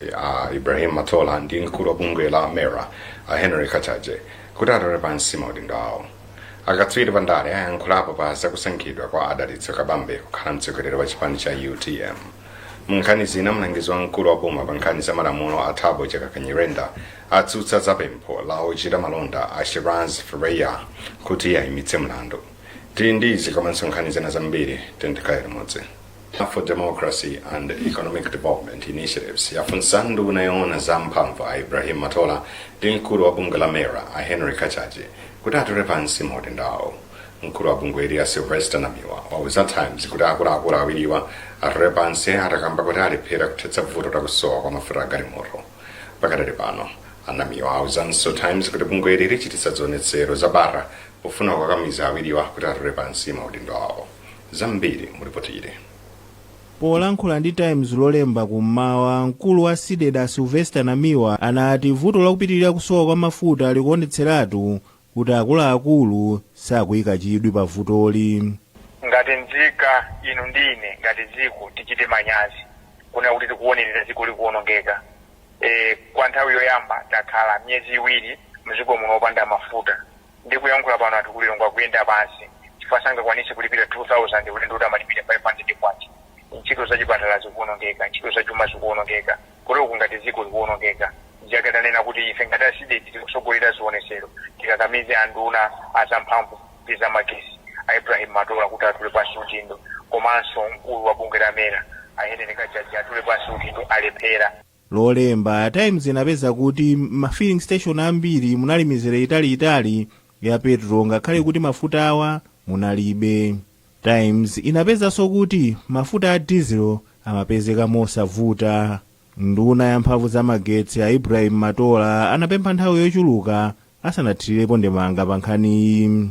A Ibrahim Matola ndi mkulu wa bungwe la MERA a Henry Kachaje kuti atule pansi maudindo awo. Akatswiri pa ndale ayankhulapo pa zakusankhidwa kwa a Dalitso Kabambe kukhala mtsogoleri wa chipani cha UTM. Munkhani zina, mlangizi wamkulu wa boma pa nkhani za malamulo a Thabo Chakaka Nyirenda atsutsa za pempho la ochita malonda a Shiraz Ferreira kuti ayimitse mlandu. Tili ndi izi komanso nkhani zina zambiri, tikhale limodzi. For Democracy and Economic Development Initiatives yafunsa nduna yoona za mphamvu a Ibrahim Matola ndi mkulu wa bungwe la MERA a Henry Kachaje kuti atule pansi maudindo awo. Mkulu wa bungweli a Sylvester Namiwa wauza Times kuti akuluakulu awiriwa atule pansi atakamba kuti alephera kuthetsa vuto lakusowa kwa mafuta agalimoto pakadali pano. Anamiwa auzanso Times kuti bungweli lichititsa zionetsero za bata pofuna kukakamiza awiriwa kuti atule pansi maudindo awo. Zambiri mulipoti ili. Polankhula ndi Times Lolemba kummawa, mkulu wa CDEDI Sylvester Namiwa anati vuto lakupitirira kusowa kwa mafuta likuonetseratu kuti akuluakulu sakuyika chidwi pa vutoli. Ngati nzika, inu ndi ine, ngati dziko tichite manyazi kuna kuti tikuonerera dziko likuwonongeka. Kwa nthawi yoyamba takhala miyezi 2 mdziko muno opanda mafuta. Ndikuyankhula pano, anthu kulilongwa kuyenda pansi chifukwa sangakwanise kulipira 2000 ulendo kuti amalipira 500 kwacha. Ntchito zachipatala zikuwonongeka, ntchito zachuma zikuwonongeka, kutoko ngati dziko likuwonongeka. Njaketanena kuti ife ngati a CDEDI tikusogolera zionesero, tikakamize anduna azamphamvu ndi zamagesi a Ibrahim Matola kuti atule pansi udindo, komanso mkulu wa bungwe la MERA a Henry Kachaje atule pansi udindo, alephera. Lolemba, Times inapeza kuti ma filling station ambiri munali mizere italiitali ya petrol ngakhale kuti mafuta awa munalibe. Times inapezanso kuti mafuta a diesel amapezeka mosavuta. Nduna ya mphamvu za magetsi a Ibrahim Matola anapempha nthawi yochuluka asanathirirepo ndemanga pa nkhaniyi.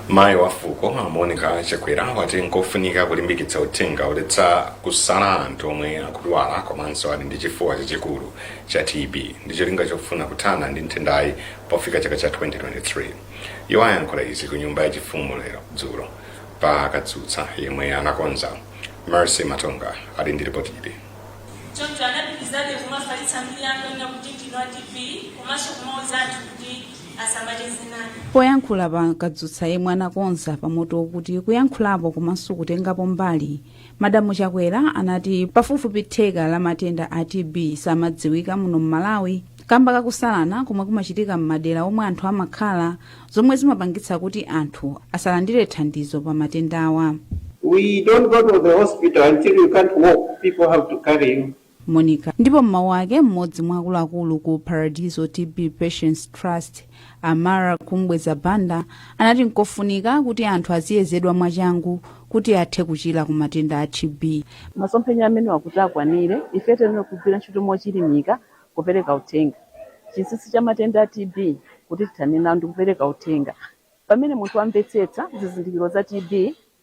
Mayi wa fuko a Monica Chakwera wati nkofunika kulimbikitsa uthenga oletsa kusala anthu omwe akudwala komanso ali ndi chifuwa chachikulu cha TB ndi cholinga chofuna kuthana ndi nthendayi pofika chaka cha 2023. Iwo ayankhula izi ku nyumba yachifumu lero dzulo pa kadzutsa yemwe anakonza. Mercy Matonga ali ndi ripoti ili. Choncho anapitirizabe kumafalitsa mbiri yanga ina kuti ndine wa TB komanso kumauza anthu kuti asamacheze nane. Poyankhula pa kadzutsa yemwe anakonza pamutu kuti kuyankhulapo komanso kutengapo mbali, Madamu Chakwera anati pafupifupi theka la matenda a TB samadziwika muno m'Malawi kamba kakusalana komwe kumachitika m'madera omwe anthu amakhala, zomwe zimapangitsa kuti anthu asalandire thandizo pa matendawa. We don't go to the hospital until you can't walk. People have to carry you. Monica. Ndipo mmawu ake, mmodzi mwa akuluakulu ku Paradiso TB Patients Trust, Amara Kumbweza Banda, anati nkofunika kuti anthu aziyezedwa mwachangu kuti athe kuchira ku matenda a TB. Masomphenya amene wakuti akwanire, ife tiyenera kugwira ntchito mochilimika kupereka uthenga. Chinsinsi cha matenda a TB kuti tithane nawo ndi kupereka uthenga. Pamene munthu amvetsetsa zizindikiro za TB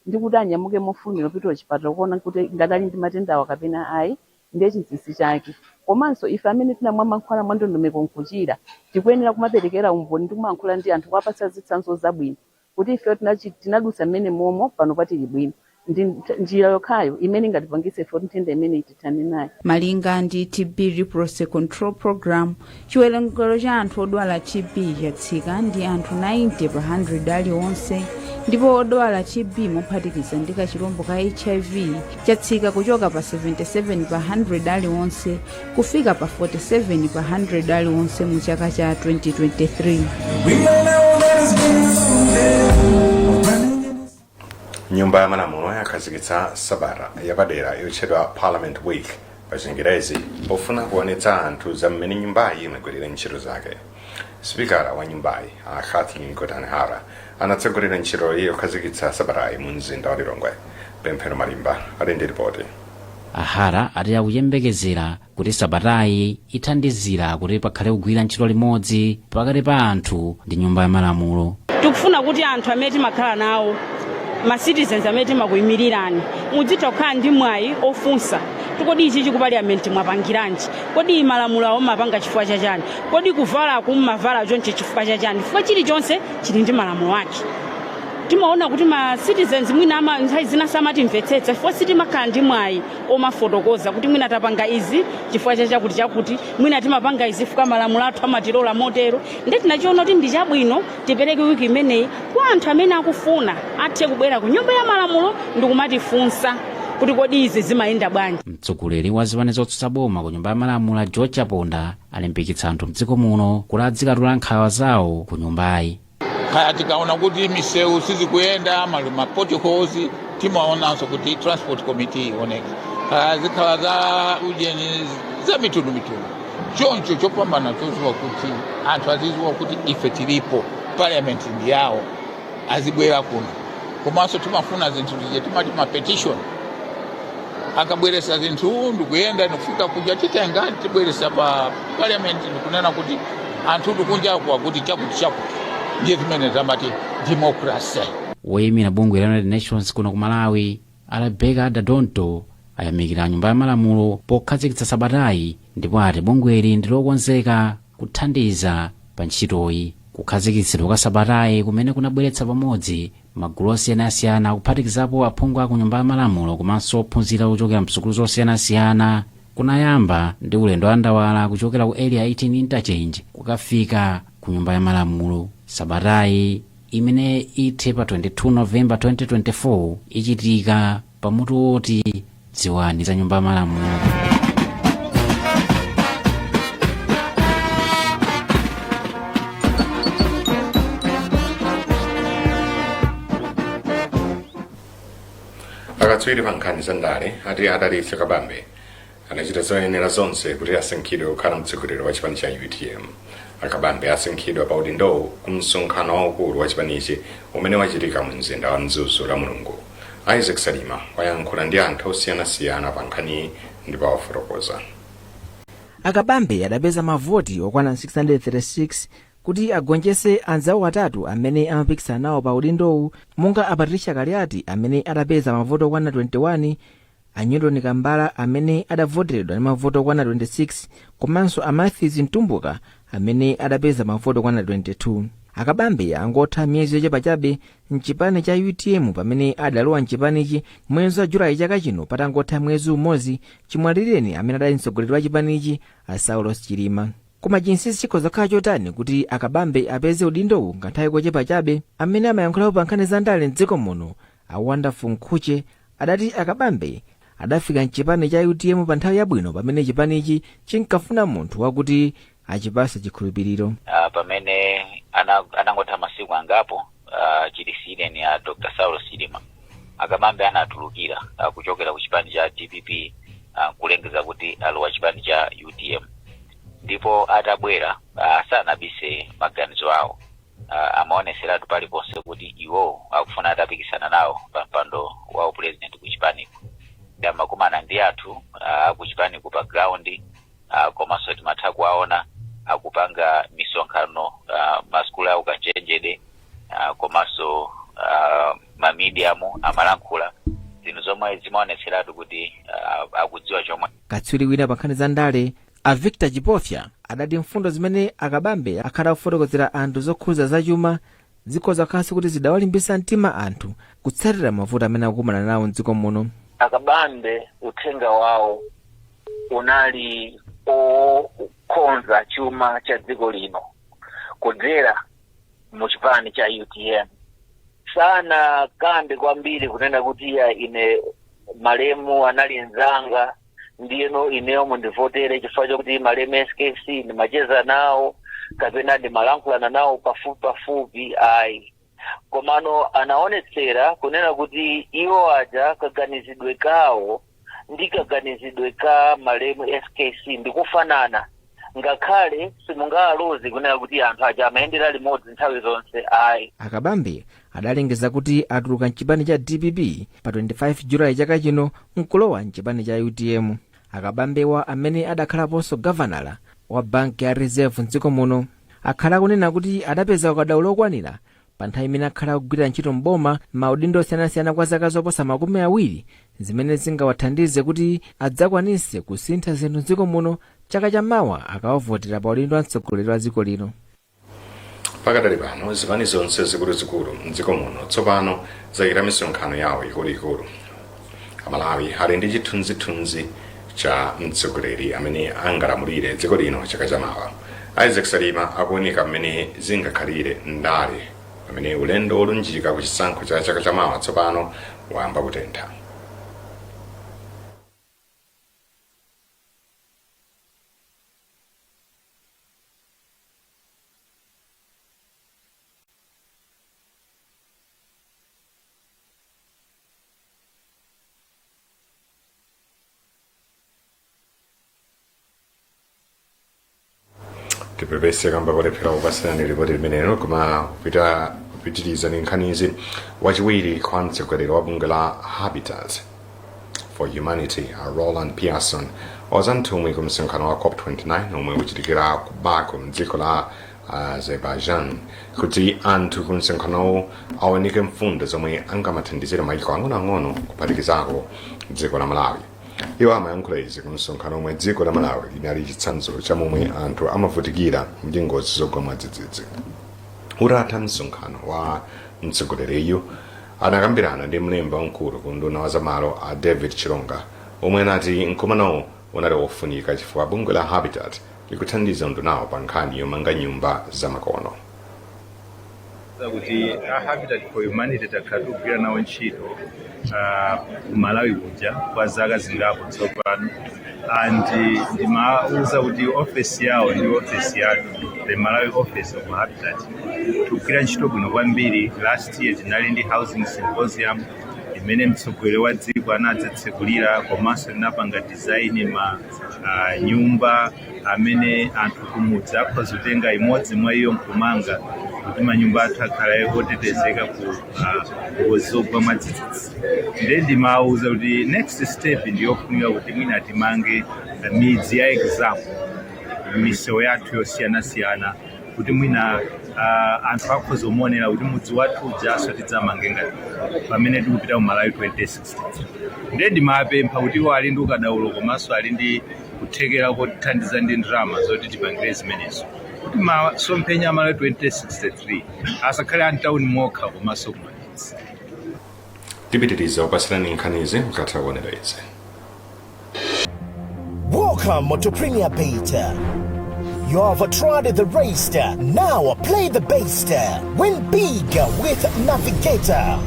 ndi kuti anyamuke mofulumira kupita kuchipatala kuona kuti ngati ali ndi matendawa kapena ayi, ndiye chinsinsi chake. Komanso ife amene tinamwa mankhwala mwa ndondomeko nkuchira, tikuyenera kumaperekera umboni ndi kumayankhula ndi anthu, kuwapatsa zitsanzo zabwino kuti ife tinadutsa mmene momo, pano patili bwino. Ndi njira yokhayo imene ingatipangitse ife kuti nthenda imene tithane nayo. Malinga ndi TB Leprosy Control Program, chiwerengero cha anthu odwala TB chatsika ndi anthu 90 pa 100 aliwonse, ndipo odwala TB mophatikiza ndi kachilombo ka HIV chatsika kuchoka pa 77 pa 100 aliwonse kufika pa 47 pa 100 aliwonse mu chaka cha 2023. Nyumba ya Malamulo yakhazikitsa sabata yapadera yotchedwa Parliament Week pa Chingerezi pofuna kuonetsa anthu za mmene nyumbayi imagwirira ntchito zake. Sipikala wa nyumbayi a Kathleen Gotani Hara anatsogolera ntchitoyi yokhazikitsa sabatayi mu mzinda wa Lilongwe. Pemphero Malimba ali ndi ripoti. A Hara ati akuyembekezera kuti sabatayi ithandizira kuti pakhale kugwira ntchito limodzi pakati pa anthu ndi Nyumba ya Malamulo. Tikufuna kuti anthu amene timakhala nawo, ma citizens amene timakuyimirirani, mudzitha kukhala ndi mwayi ofunsa kuti kodi ichi ku Parliament mwapangiranji? Kodi malamulo awo mapanga chifukwa chachani? Kodi kuvala kummavala chonchi chifukwa chachani? Chifukwa chilichonse chili ndi malamulo ake. Timaona kuti ma citizens mwina ama nthawi zina samatimvetsetsa chifukwa sitimakhala ndi mwayi omafotokoza kuti mwina tapanga izi chifukwa cha chakuti chakuti, mwina timapanga izi chifukwa malamulo athu amatilola motero. Ndiye tinachiona kuti ndi chabwino tipereke wiki imeneyi kwa anthu amene akufuna athe kubwera ku Nyumba ya Malamulo ndi kumatifunsa kuti kodi izi zimayenda bwanji. Mtsogoleri wa zipani zotsutsa boma ku Nyumba ya Malamulo, George Chaponda, alimbikitsa anthu mdziko muno kuti adzikatula nkhawa zawo ku nyumbayi. Kaya tikaona kuti misewu sizikuyenda, mali ma potholes, timaonanso kuti Transport Committee ioneke, kaya zikhala za ujeni za mitundumitundu. Choncho chopambana choziwa kuti anthu aziziwa kuti ife tilipo, parliament ndi yawo, azibwera kuno. Komanso timafuna zinthu zija timati ma petition, akabweresa zinthu ndikuyenda ndikufika kuja, titenga tibweresa pa parliament ndikunena kuti anthu ndikunjaku akuti chakuti chakuti. Ndiye zimene zamati democracy. Woyimira bungwe la United Nations kuno ku Malawi, a Rebecca Dadonto, ayamikira Nyumba ya Malamulo pokhazikitsa sabatayi ndipo ati bungweli ndi lokonzeka kuthandiza pa ntchitoyi. Kukhazikitsidwa kwa sabatayi, kumene kunabweretsa pamodzi magulu osiyanasiyana kuphatikizapo aphungu a ku Nyumba ya Malamulo komanso ophunzira ochokera msukulu zosiyanasiyana, kunayamba ndi ulendo wa ndawala kuchokera ku Area 18 Interchange kukafika ku Nyumba ya Malamulo. Sabatayi, imene ithe pa 22 Novemba 2024, ichitika pamutu woti "Dziwani za Nyumba ya Malamulo". Akatswiri pa nkhani za ndale ati a Dalitso Kabambe anachita zoyenera zonse kuti asankhidwe kukhala mtsogoleri wa chipani cha UTM. Akabambe asankhidwa pa udindowu ku msonkhano waukulu wa chipanichi umene wachitika mu mzinda wa Mzuzu la Mulungu. Isaac Salima wayankhula ndi anthu osiyanasiyana pa nkhaniyi ndipo awafotokoza. Akabambe adapeza mavoti okwana 636 kuti agonjese anzawo atatu amene amapikisana nawo pa udindowu, monga a Patricia Kaliati amene adapeza mavoti okwana 21, a Newton Kambala amene adavoteredwa ndi mavoti okwana 26, komanso a Matthews Mtumbuka amene adapeza mavoti okwana 22. Akabambe angotha miyezi yochepa chabe mchipani cha UTM, pamene adalowa mchipanichi mwezi wa Julayi chaka chino, patangotha mwezi umodzi chimwalireni amene adali mtsogoleri wa chipanichi, a Saulos Chilima. Koma chinsinsi chikhoza kukhala chotani kuti Akabambe apeze udindowu kanthawi kochepa chabe? Amene amayankhulapo pa nkhani za ndale mdziko muno, a Wonderful Mkhuche, adati Akabambe adafika mchipani cha UTM pa nthawi yabwino, pamene chipanichi chinkafuna munthu wakuti achipase chikhulupiriro. Pamene anangotha masiku angapo chilisireni ya Dr Saulos Chilima, Akabambe anatulukira kuchokera ku chipani cha DPP kulengeza kuti alowa chipani cha UTM. Ndipo atabwera sanabise maganizo awo, amaoneseratu paliponse kuti iwo akufuna atapikisana nawo pa mpando wa upresident ku chipaniko. Ndi amakumana ndi anthu aku chipaniko pa ground, komanso timatha kuwaona akupanga misonkhano masukulu a ukachenjede, komanso mamediamu amalankhula zinthu zomwe zimaonetseratu kuti akudziwa chomwe. Katswiri wina pa nkhani za ndale, a Victor Chipofya, adati mfundo zimene Akabambe akhala akufotokozera anthu zokhuza zachuma zikhoza kukhalanso kuti zidawalimbisa mtima anthu kutsatira mavuto amene akukumana nawo mdziko muno. Akabambe uthenga wawo unali okonza chuma cha dziko lino kudzera mu chipani cha UTM. Sanakambe kwambiri kunena kuti ya ine malemu anali mzanga, ndiyeno ineyo mundivotere chifukwa chokuti malemu SKC ndimacheza nawo kapena ndimalankhulana nawo pafupi pafupi, ayi. Komano anaonetsera kunena kuti iwo aja kaganizidwe kawo ndi kaganizidwe ka malemu SKC ndikufanana, ngakhale simungaloze kunena kuti anthu aja amayendera limodzi nthawi zonse, ayi. Akabambe adalengeza kuti atuluka mchipani cha DPP pa 25 Julayi chaka chino nkulowa mchipani cha UTM. Akabambewa, amene adakhalaponso gavanala wa banki ya Reserve mdziko muno, akhala akunena kuti adapeza ukadaulo okwanira pa nthawi imene akhala akugwira ntchito mboma maudindo osiyanasiyana kwa zaka zoposa 20, zimene zingawathandize kuti adzakwanise kusintha zinthu mdziko muno chaka chamawa akawavotera pa udindo wa mtsogoleri wa dziko lino. Pakadali pano zipani zonse zikuluzikulu mdziko muno tsopano zachita misonkhano yawo ikuluikulu. Amalawi ali ndi chithunzithunzi cha mtsogoleri amene angalamulire dziko lino chaka chamawa. Isaac Salima akuunika mmene zingakhalire ndale pamene ulendo wolunjika ku chisankho cha chaka chamawa tsopano wayamba kutentha. Tipepese kamba kolephera kupatsirani ripoti limenelo, koma kupitiriza ndi nkhanizi, wachiwiri kwa mtsogoleri wa bungwe la Habitat for Humanity a Roland Pearson wauza nthumwi ku msonkhano wa COP 29 omwe ukuchitikira ku Baku mdziko la Azerbaijan kuti anthu ku msonkhanowu aoneke mfundo zomwe angamathandizire maiko ang'onoang'ono kuphatikizako dziko la Malawi. Iwo amayankhula izi ku msonkhano omwe dziko la Malawi linali chitsanzo cha momwe anthu amavutikira ndi ngozi zogwa mwadzidzidzi. Utatha msonkhano wa mtsogoleriyu anakambirana ndi mlembi wamkulu ku unduna wa zamalo a David Chilonga omwe anati mkumanowu unali wofunika chifukwa bungwe la Habitat likuthandiza undunawo pa nkhani yomanga nyumba zamakono. Kuti a Habitat for Humanity takhala tikugwira nawo ntchito ku Malawi kuja kwa zaka zingapo tsopano, and ndimauza kuti ofesi yawo ndi ofesi yathu, the Malawi office of Habitat, tikugwira ntchito bwino kwambiri. Last year tinali ndi housing symposium imene mtsogoleri wa dziko anadzatsekulira, komanso tinapanga design ma nyumba amene anthu kumudzi akhoza kutenga imodzi mwa iyo nkumanga kuti manyumba athu akhale otetezeka ku ngozi zogwa mwadzidzidzi. Nde ndimawuza kuti next step ndiyofunika kuti mwina timange midzi ya example m'misewu yathu yosiyanasiyana kuti mwina anthu akhoza kumaonera kuti mudzi wathu ujaso tidzamange ngati pamene tikupita ku Malawi 2063. Ndiye ndimapempha kuti iwo ali ndi ukadaulo komanso ali ndi kuthekera kotithandiza ndi ndalama zoti tipangire zimenezo kuti masomphenya a Malawi 2063 asakhale a mtawuni mokha komanso kumamidzi. Tipitiriza kupatsirani nkhanizi mukatha kuonera izi. Welcome to Premier Bet. You have tried the rest. Now play the best. Win big with Navigator.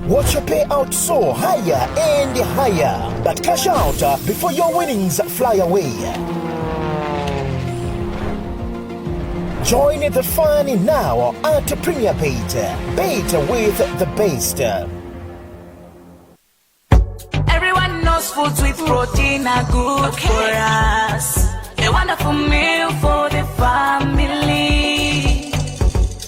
Watch your payout soar higher and higher. But cash out before your winnings fly away. Join the fun now at Premier Bet. Bet with the best. Everyone knows foods with protein are good for us. A wonderful meal for the family.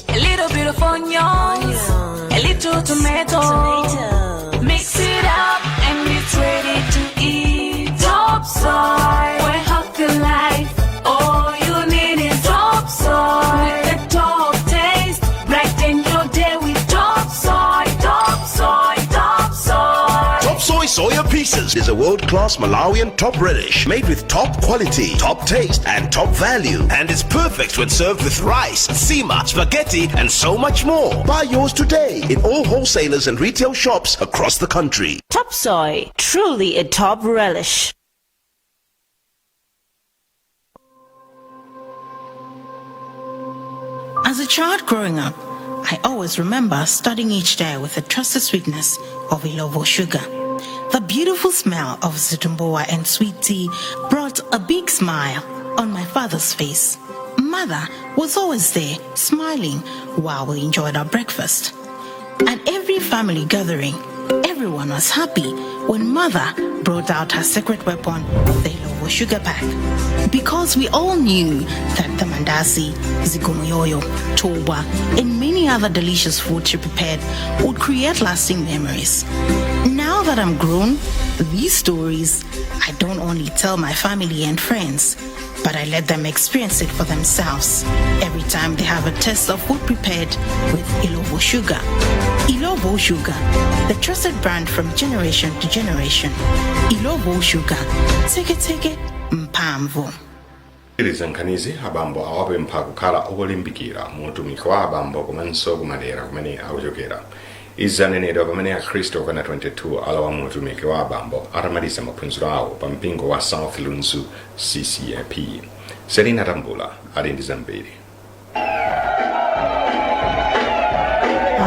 A little bit of onions, a little tomato. Mix it up and it's ready to eat. Top Soy, for healthy life. All you need is Top Soy. With the top taste, brighten your day with Top Soy, Top Soy, Top Soy. Top Soy Soya Pieces is a world-class Malawian top relish made with top quality, top taste, and top value. And it's perfect when served with rice, nsima, spaghetti, and so much more. Buy yours today in all wholesalers and retail shops across the country. Top Soy, truly a top relish. As a child growing up, I always remember starting each day with the trusted sweetness of Illovo sugar. The beautiful smell of zitumbuwa and sweet tea brought a big smile on my father's face. Mother was always there, smiling while we enjoyed our breakfast. At every family gathering, everyone was happy when mother brought out her secret weapon, the Illovo sugar pack. Because we all knew that the mandasi, zikomoyoyo, toba, and many other delicious food she prepared would create lasting memories. Now that I'm grown, these stories I don't only tell my family and friends, but I let them experience it for themselves every time they have a taste of food prepared with Illovo sugar. Illovo Sugar, the trusted brand from generation to generation. Illovo Sugar, teke teke mphamvu. Iliza nkhanizi, abambo awapempha kukhala olimbikira mu utumiki wa abambo komanso kumadera kumene akuchokera. Izi zanenedwa pamene Akhristu okwana 22 alowa mu utumiki wa abambo atamaliza maphunziro awo pa mpingo wa South Lunzu CCAP. Selina Tambula ali ndi zambiri.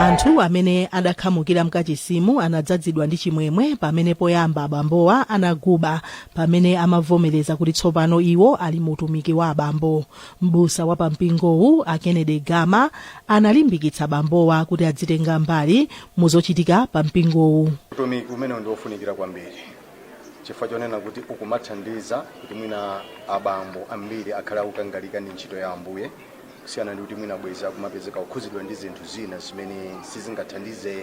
Anthu amene adakhamukira mkachisimu anadzazidwa ndi chimwemwe pamene poyamba abambowa anaguba pamene amavomereza kuti tsopano iwo ali mu utumiki wa abambo. M'busa wa pampingowu, a Kennedy Gama, analimbikitsa abambowa kuti adzitenga mbali mu zochitika pa mpingowu. Utumiki umenewu ndi wofunikira kwambiri chifukwa chonena kuti ukumathandiza kuti mwina abambo ambiri akhale akukangalika ndi ntchito ya Ambuye, kusiyana ndi kuti mwina bwezi akumapezeka kukhuzidwa ndi zinthu zina zimene sizingathandize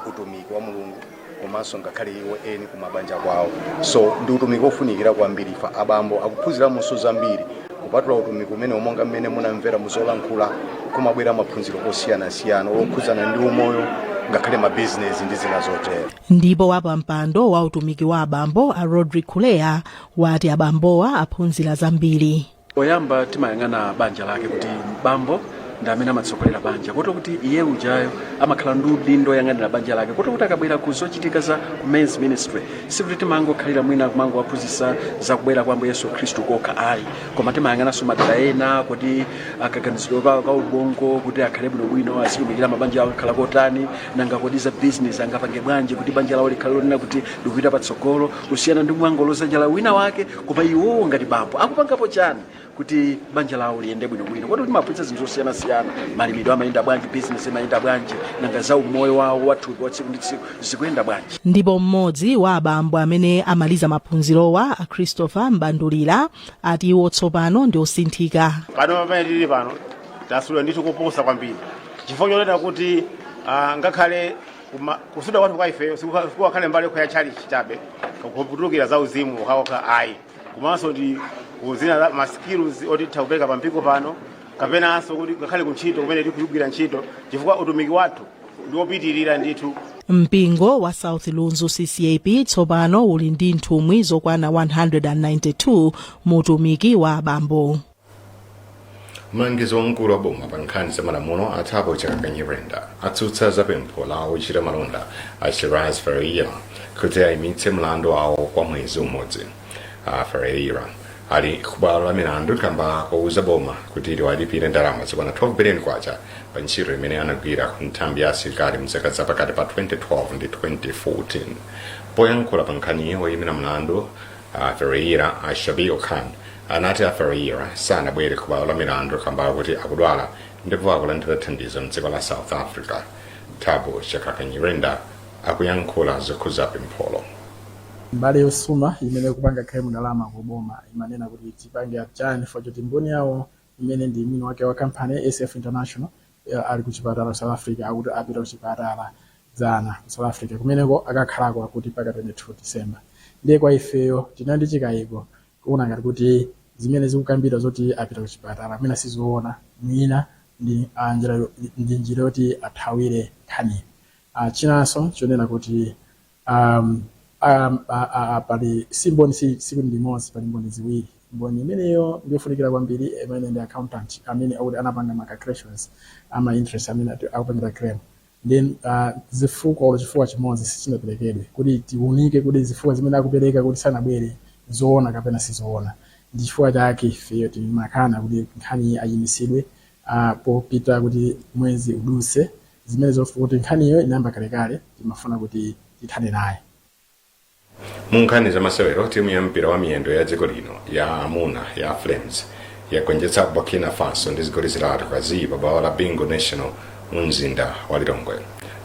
utumiki wa Mulungu komanso ngakhale iwo eni kumabanja kwawo. So ndi utumiki wofunikira kwambiri. Ife abambo akuphunziramonso zambiri kupatula utumiki umene, monga mmene munamvera muzolankhula, kumabwera maphunziro osiyanasiyana okhudzana ndi umoyo, ngakhale mabizinesi ndi zina zotero. Ndipo wapampando wa utumiki wa abambo, a Rodrick Kuleya, wati abambowa aphunzira zambiri. Poyamba timayang'ana banja lake, kuti bambo ndi amene amatsogolera banja, kotero kuti iye ujayo amakhala ndi udindo oyang'anira banja lake, kotero kuti akabwera ku zochitika za ku men's ministry, sikuti timangokhalira mwina kumangowaphunzitsa za kubwera kwa Ambuye Yesu Khristu kokha ayi, koma timayang'ananso madera ena, kuti akaganizidwe kawo ka ubongo kuti akhale bwinobwino, azitumikira mabanja awo akhala kotani, nanga kodi za business angapange bwanji kuti banja lawo likhale lonena kuti likupita patsogolo, kusiyana ndi kumangoloza chala wina wake, koma iwowo ngati bambo akupangapo chani kuti banja lawo liyende bwinobwino. Kodi timaphunzitsa zinthu zosiyanasiyana, malimidwe amayenda bwanji, business imayenda bwanji, nanga za umoyo wawo wathupi wa tsiku ndi tsiku zikuyenda bwanji. Ndipo mmodzi wa abambo amene amaliza maphunzirowa, a Christopher Mbandulira, ati iwo tsopano ndi osinthika. Pano pamene tili pano tasulidwa ndithu koposa kwambiri, chifukwa chonena kuti ngakhale kusuta kwathu kwa ifeyo sikukakhale mbali yokha ya tchalitchi chabe, kuputulukira za uzimu okhaokha ayi, komanso ndi kuzina za ma skills oti titha kupereka pa mpingo pano, kapenanso kuti ngakhale kuntchito kumene tikugwira ntchito, chifukwa utumiki wathu ndi wopitirira ndithu. Mpingo wa South Lunzu CCAP tsopano uli ndi nthumwi zokwana 192 mu utumiki wa abambo. Mlangizi wamkulu wa boma pa nkhani za malamulo, a Thabo Chakaka Nyirenda, atsutsa za pempho la ochita malonda a Shiraz Ferreira kuti ayimitse mlandu wawo kwa mwezi umodzi. A Ferreira ali kubwalo la milandu kamba kouza boma kuti liwalipire ndalama zokwana 12 billion kwacha pa ntchito imene anagwira ku nthambi ya asilikali mzaka za pakati pa 2012 ndi 2014. Poyankhula pa nkhaniyi, woyimira mlandu a Ferreira, a Shabir Khan, anati a Ferreira sanabwere ku bwalo la milandu kamba kuti akudwala ndipo akulandira thandizo mdziko la South Africa. Thabo Chakaka Nyirenda akuyankhula zokhuza pempholo. Mbali yosuma imene ikupanga claim ndalama ku boma imanena kuti tipange adjourn chifukwa choti mboni yawo imene ndi mwini wake wa kampani SF International ali ku chipatala ku South Africa, akuti apita ku chipatala dzana ku South Africa, kumeneko akakhalako akuti mpaka 22 December. Ndiye kwa ifeyo tinali ndi chikayiko kuona ngati kuti zimene zikukambidwa zoti apita ku chipatala mwina sizoona, mwina ndi njira yoti athawire nkhaniyo. Chinanso chonena kuti pali si mboni sikuti ndi imodzi, pali mboni ziwiri. Mboni imeneyo ndiyofunikira kwambiri, imene ndi accountant amene akuti anapanga ma calculations ama interest amene akupangira claim. Then zifukwa olo chifukwa chimodzi sichinaperekedwe kuti tiunike kuti zifukwa zimene akupereka kuti sanabwere zoona kapena sizoona. Ndi chifukwa chake ifeyo timakana kuti nkhani ayimisidwe popita kuti mwezi udutse, zimene zofu kuti nkhaniyo inayamba kalekale, timafuna kuti tithane naye. Mu nkhani za masewero, timu ya mpira wa miyendo ya dziko lino ya amuna ya Flames yagonjetsa Burkina Faso ndi zigoli 3-0 pa bwalo la Bingu National mu mzinda wa Lilongwe.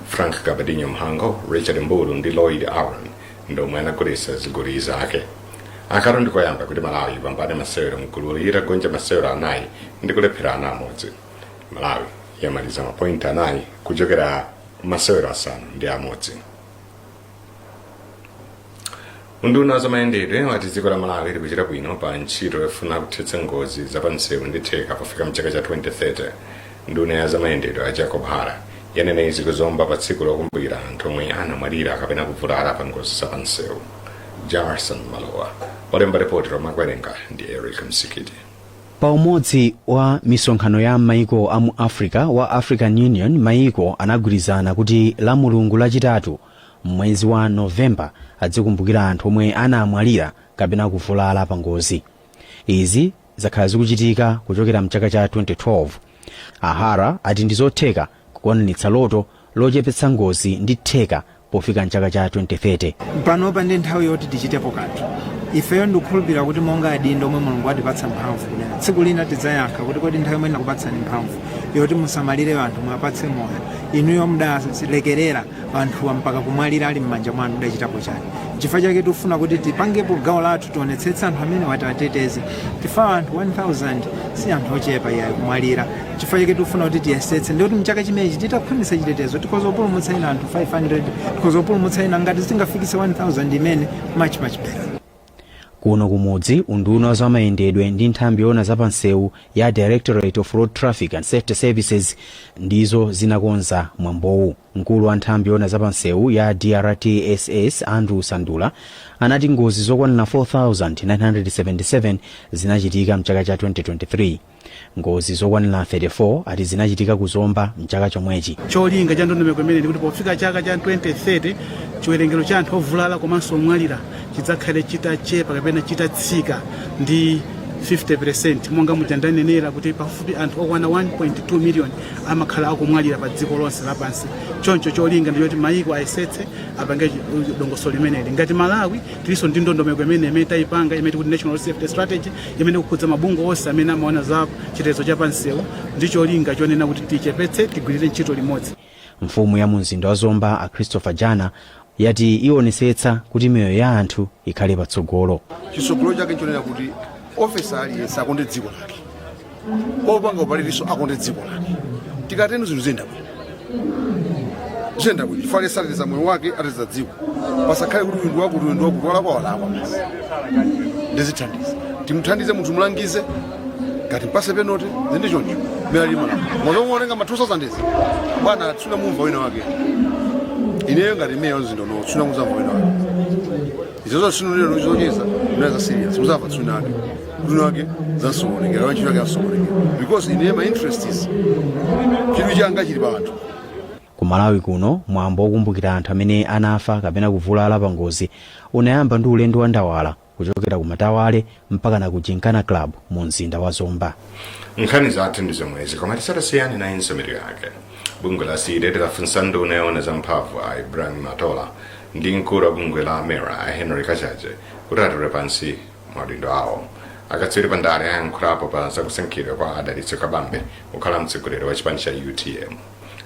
Frank Gabadinho Mhango, Richard Mbulu ndi Lloyd Aaron ndomwe anagoletsa zigoli zake. Akalo ndikoyamba kuti Malawi ipambane masewero mgululi itagonja masewero anayi ndi kulepherana amodzi. Malawi yamaliza mapointi 4 kuchokera masewero 6. Unduna zamayendedwe wati dziko la Malawi likuchita bwino pa ntchito yofuna kuthetsa ngozi zapamsewu ndi theka pofika mchaka cha 2030. Nduna ya zamayendedwe a Jacob Hara yanena izi ku Zomba pa tsiku lokumbukira anthu omwe anamwalira kapena kuvulala pa ngozi zapamsewu. Jarson Malowa olemba ripoti lomwe akuwerenga ndi Eric Msikiti. Pa umodzi wa misonkhano ya maiko a mu Africa wa African Union, maiko anagwirizana kuti la Mulungu lachitatu mwezi wa Novemba adzikumbukira anthu omwe anamwalira kapena kuvulala pa ngozi. Izi zakhala zikuchitika kuchokera mchaka cha 2012. Ahara ati ndi zotheka kukwaniritsa loto lochepetsa ngozi ndi theka pofika mchaka cha 2030. Panopa ndi nthawi yoti tichitepo kanthu. Ifeyo ndikukhulupirira kuti monga adindo omwe Mulungu atipatsa mphamvu, kunena tsiku lina tidzayankha kuti kodi nthawi imene nakupatsani mphamvu yoti musamalire anthu, mwapatse moyo, inuyo mudalekerera anthuwa mpaka kumwalira ali m'manja mwanu, mudachitapo chani? Chifukwa chake tikufuna kuti tipangepo gawo lathu, tionetsetse anthu amene watiwateteze. Tifa anthu 1000 si anthu ochepa iyayi kumwalira. Chifukwa chake tikufuna kuti tiyesetse ndikuti mchaka chimenechi titakhwimitsa chitetezo, tikhoza kupulumutsa ina anthu 500, tikhoza kupulumutsa ina ngati tingafikise 1000 imene, much much better. Kuno kumudzi, unduna wa zamayendedwe ndi nthambi yoona zapansewu ya Directorate of Road Traffic and Safety Services ndizo zinakonza mwambowu. Mkulu wa nthambi yoona zapansewu ya DRTSS, Andrew Sandula, anati ngozi zokwanira 4977 zinachitika mchaka cha 2023. Ngozi zokwanira 34 ati zinachitika kuzomba mchaka chomwechi. Cholinga cha ndondomeko imene ndikuti pofika chaka cha 2030 chiwerengero cha anthu ovulala komanso omwalira chidzakhale chitachepa kapena chitatsika ndi 50%, monga muja ndanenera kuti pafupi anthu okwana 1.2 million amakhala akumwalira pa dziko lonse lapansi. Choncho cholinga ndichoti mayiko ayesetse apange dongosolo limeneli. Ngati Malawi tilinso ndi ndondomeko imene tayipanga, imene tikuti National Safety Strategy, imene kukhudza mabungwe onse amene amaona za chitetezo cha pansewu, ndi cholinga chonena kuti tichepetse, tigwirire ntchito limodzi. Mfumu ya mu mzinda wa Zomba, a Christopher Jana, yati ionetsetsa kuti miyoyo ya anthu ikhale patsogolo. Chitsogolo chake nchonena kuti ofesa aliyense akonde dziko lake, opanga upaliriso akonde dziko lake. Tikateno zinthu ziyenda bwino, ziyenda bwino chifukwa aliyense ateteza moyo wake, ateteza dziko. Pasakhale kuti uyu ndi wakuti, uyu ndi wakuti. Walakwa walakwa basi, ndizithandiza, timuthandize munthu, mulangize ngati mpase penalty, zindi choncho mmene ali malamulo. Mwazo otenga ma 2000 izi, bwana, tsuna mumva wina wake. Ineyo ngati meya mzinda uno, tsuna muzamva wina wake. Izozo sinulero zocheza muna za serious, muzamva tsuna wake kuti wake zasokonekera, wantchito yake yasokonekera, because ineyo my interest is chidwi changa chili pa anthu. Ku Malawi kuno, mwambo wokumbukira anthu amene anafa kapena kuvulala pa ngozi unayamba ndi ulendo wa ndawala kuchokera ku Matawale mpaka na ku Gymkhana Club mu mzinda wa Zomba. Nkhani zathu ndi zomwezi, koma tisadasiyane nayinso mitu yake. Bungwe la CDEDI lafunsa nduna yoona zamphamvu a Ibrahim Matola ndi mkulu wa bungwe la MERA a Henry Kachaje kuti atule pansi maudindo awo. Akatswiri pandale ayankhulapo pa zakusankhidwa kwa Adalitso Kabambe kukhala mtsogoleri wa chipani cha UTM.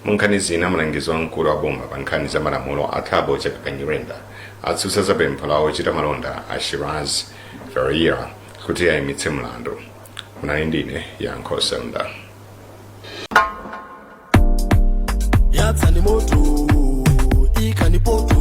Mu nkhani zina, mlangizi wamkulu wa boma pa nkhani za malamulo a Thabo Chakaka Nyirenda atsutsa za pempho la ochita malonda a Shiraz Ferreira kuti ayimitse mlandu. Munali ndine Yankho Senda. Yatsani moto, ikani poto.